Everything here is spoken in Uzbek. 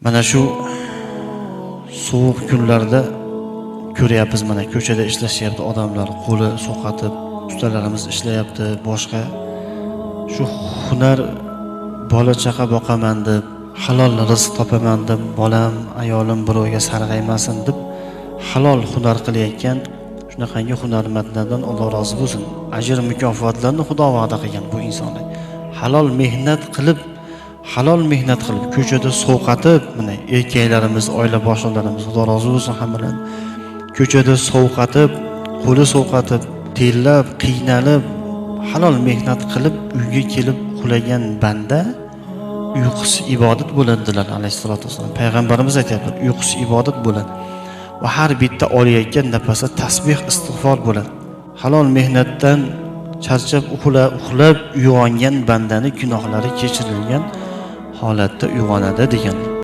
Mana shu sovuq kunlarda ko'ryapmiz, mana ko'chada ishlashyapti odamlar, qo'li sovqatib, ustalarimiz ishlayapti, boshqa shu hunar bola chaqa boqaman deb, halol rizq topaman deb, bolam, ayolim birovga sarg'aymasin deb halol hunar qilayotgan shunaqangi hunarmandlardan Alloh rozi bo'lsin. Ajr mukofotlarni Xudo va'da qilgan bu insonlar. Halol mehnat qilib, halol mehnat qilib ko'chada sovqatib, mana erkaklarimiz, oila boshliqlarimiz, Xudo rozi bo'lsin hammalaridan. Ko'chada sovqatib, qo'li sovqatib, terlab, qiynalib, halol mehnat qilib uyga kelib uxlagan banda uyqusi ibodat bo'ladi dedilar alayhissalatu vassalom. Payg'ambarimiz aytyaptilar, uyqusi ibodat bo'ladi va har bitta olayotgan nafasi tasbih, istig'for bo'ladi. Halol mehnatdan charchab uxlab uyg'ongan bandani gunohlari kechirilgan holatda uyg'onadi degan.